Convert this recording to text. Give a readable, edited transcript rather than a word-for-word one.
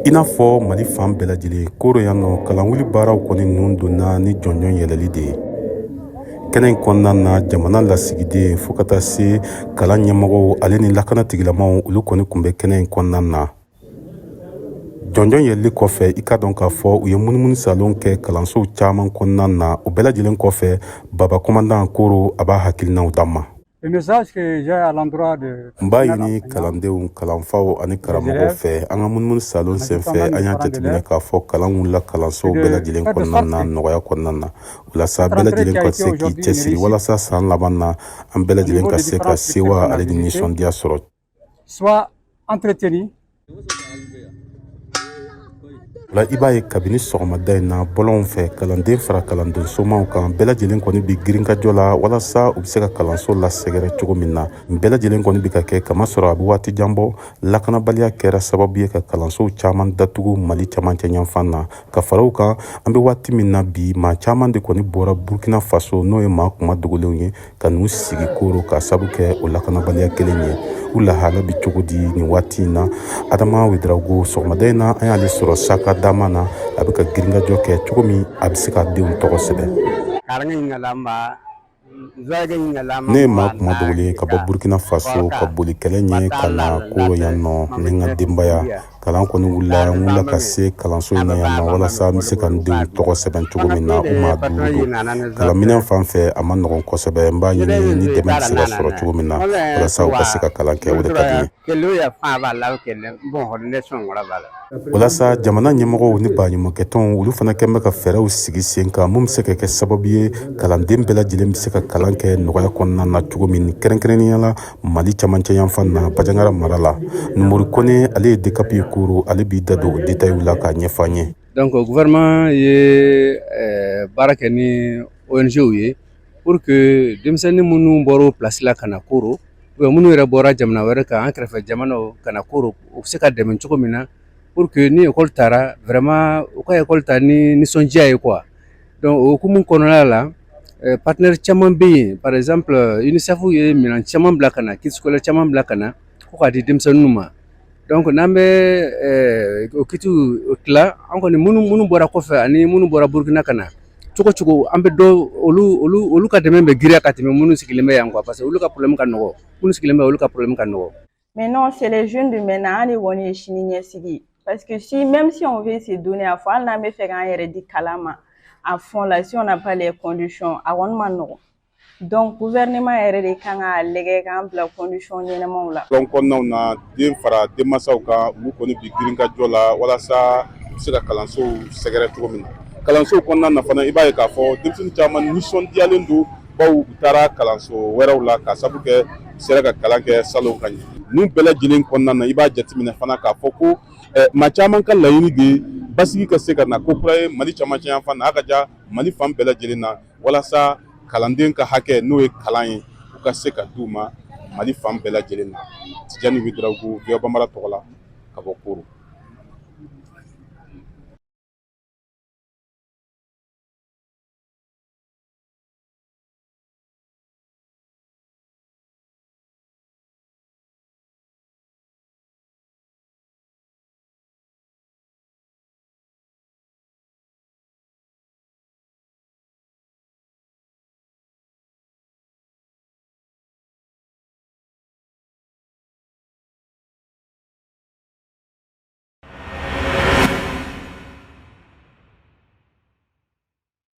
I n'a fɔ Mali fan bɛɛ lajɛlen, Koro yan nɔ, kalanwuli baaraw kɔni ninnu donna ni jɔnjɔn yɛlɛli de ye kɛnɛ in kɔnɔna na. Jamana lasigiden fo ka taa se kalan ɲɛmɔgɔw ale ni lakana tigilamaw, olu kɔni tun bɛ kɛnɛ in kɔnɔna na. Jɔnjɔn yɛlɛli kɔfɛ, i ka dɔn k'a fɔ u ye munumunu salon kɛ kalansow caman kɔnɔna na. O bɛɛ lajɛlen kɔfɛ, baba kɔmandan Koro, a b'a hakilinaw d'an ma. Le message que j'ai à l'endroit de N b'a ɲini kalandenw, kalanfaw ani karamɔgɔw fɛ, an ka munumunu salon senfɛ, an y'a jateminɛ k'a fɔ kalan wulila kalansow bɛɛ lajɛlen kɔnɔna na nɔgɔya kɔnɔna na. Walasa bɛɛ lajɛlen ka se k'i cɛsiri walasa san laban na, an bɛɛ lajɛlen ka se ka sewa ale ni nisɔndiya sɔrɔ. Soit entretenu. La, i b'a ye kabini sɔgɔmada in na, bɔlɔnw fɛ, kalanden fara kalanden somaw kan, bɛɛ lajɛlen kɔni bi girinkajɔ la walasa u bɛ se ka kalanso lasɛgɛrɛ cogo min na. Nin bɛɛ lajɛlen kɔni bi ka kɛ kamasɔrɔ a bɛ waati jan bɔ, lakanabaliya kɛra sababu ye ka kalansow caman datugu Mali camancɛ yanfan na. Ka fara o kan, an bɛ waati min na bi, maa caman de kɔni bɔra Burkina Faso, n'o ye maa kuma dogolenw ye, ka n'u sigi Koro ka sabu kɛ o lakanabaliya kelen ye. U lahala bi cogo di nin waati in na? Adama Wedarago, sɔgɔmada in na, an y'ale sɔrɔ saka dama na, a bɛ ka girinkajɔ kɛ cogo min a bɛ se ka denw tɔgɔ sɛbɛn. Ne ye maa kuma dogolen ye ka bɔ Burkina Faso, ka boli kɛlɛ ɲɛ ka na Koro yan nɔ ni n ka denbaya. Kalan kɔni wulila, n wulila ka se kalanso in na yan nɔ walasa n bɛ se ka n denw tɔgɔ sɛbɛn cogo min na. U maa duuru don. Kalanminɛn fan fɛ, a ma nɔgɔn kosɛbɛ. N b'a ɲini ni dɛmɛ bɛ se ka sɔrɔ cogo min na walasa u ka se ka kalan kɛ, o de ka di n ye. Walasa jamana ɲɛmɔgɔw ni baɲumankɛtɔnw, olu fana kɛn bɛ ka fɛɛrɛw sigi sen kan mun bɛ se ka kɛ sababu ye kalanden bɛɛ lajɛlen bɛ se ka kalan kɛ nɔgɔya kɔnɔna na cogo min, kɛrɛnkɛrɛnnenya la Mali camancɛ yanfan na, Bajangara mara la. Numori Kone, ale ye DCAP ye Koro, ale b'i da don détails la k'a ɲɛfɔ an ye. Donc gouvernement ye baara kɛ ni ONG ye pour que denmisɛnnin minnu bɔra o place la ka na Koro, ou minnu yɛrɛ bɔra jamana wɛrɛ kan, an kɛrɛfɛ jamanaw, ka na Koro, u bɛ se ka dɛmɛ cogo min na pour que ni école taara, vraiment u ka école ta ni nisɔndiya ye quoi. Donc o hukumu kɔnɔna la, partenaire caman bɛ yen. Par exemple, UNICEF ye minɛn caman bila ka na, kit scolaire caman bila ka na ko k'a di denmisɛnninw ma. Donc n'an bɛ o kitiw tila, an kɔni minnu bɔra kɔfɛ ani minnu bɔra Burukina ka na, cogo cogo an bɛ dɔ olu ka dɛmɛ bɛ girinya ka tɛmɛ minnu sigilen bɛ yan quoi, parce que olu ka problème ka nɔgɔ. Minnu sigilen bɛ, olu ka problème ka nɔgɔ. Maintenant, c'est les jeunes de maintenant, an de kɔni ye sini ɲɛsigi ye. Parce que si, même si on veut se donner à fond, hali n'an bɛ fɛ k'an yɛrɛ di kalan ma à fond la, si on n'a pas les conditions, a kɔni ma nɔgɔn. Donc gouvernement yɛrɛ de kan k'a lajɛ k'an bila condition ɲɛnamaw la. Kulɔn kɔnɔnaw na, den fara denmansaw kan, olu kɔni bi girinkajɔ la walasa u bɛ se ka kalansow sɛgɛrɛ cogo min na. Kalansow kɔnɔna na fana, i b'a ye k'a fɔ denmisɛnnin caman nisɔndiyalen don, baw u taara kalanso wɛrɛw la k'a sabu kɛ u sera ka kalan kɛ salon ka ɲɛ. Ninnu bɛɛ lajɛlen kɔnɔna na, i b'a jateminɛ fana k'a fɔ ko maa caman ka laɲini de ye basigi ka se ka na ko kura ye Mali camancɛ yanfan na, a ka ja Mali fan bɛɛ lajɛlen na, walasa kalanden ka hakɛ, n'o ye kalan ye, u ka se ka d'u ma Mali fan bɛɛ lajɛlen na. Tijani Widarago, VOA Bambara tɔgɔ la, ka bɔ Koro.